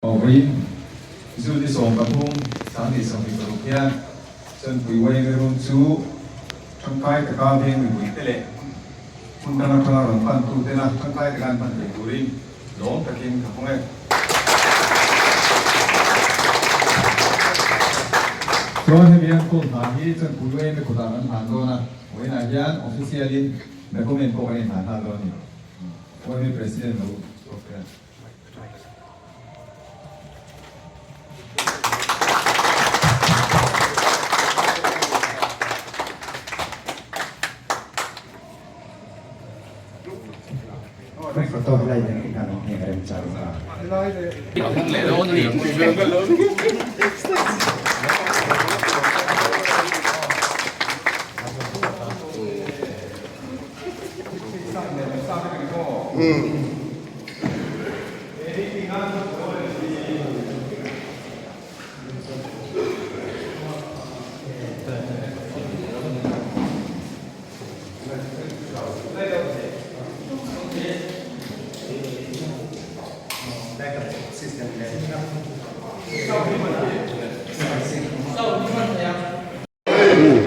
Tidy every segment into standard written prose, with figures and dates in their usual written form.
Vawiin June 13, 2026 hian Chanpui Yma Room chu tangkai taka veng mipuite leh hmun dang atanga rawn pan tena tangkai taka an pan thei turin lawm takin ka hawng e. Chuan hemi an kawl hna hi Chanpui Yma kutah kan hlan dawn a, vawiinah hian official-in document pawh kan inhlan nghal dawn a ni. Yma President lo chhuak te a.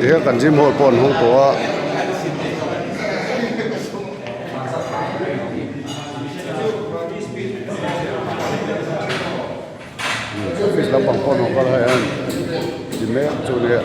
Tihian kan gym hall pawh an hawng tawh a. Office lampang pawh an hawng kal a hei hian gym mek chu a nia.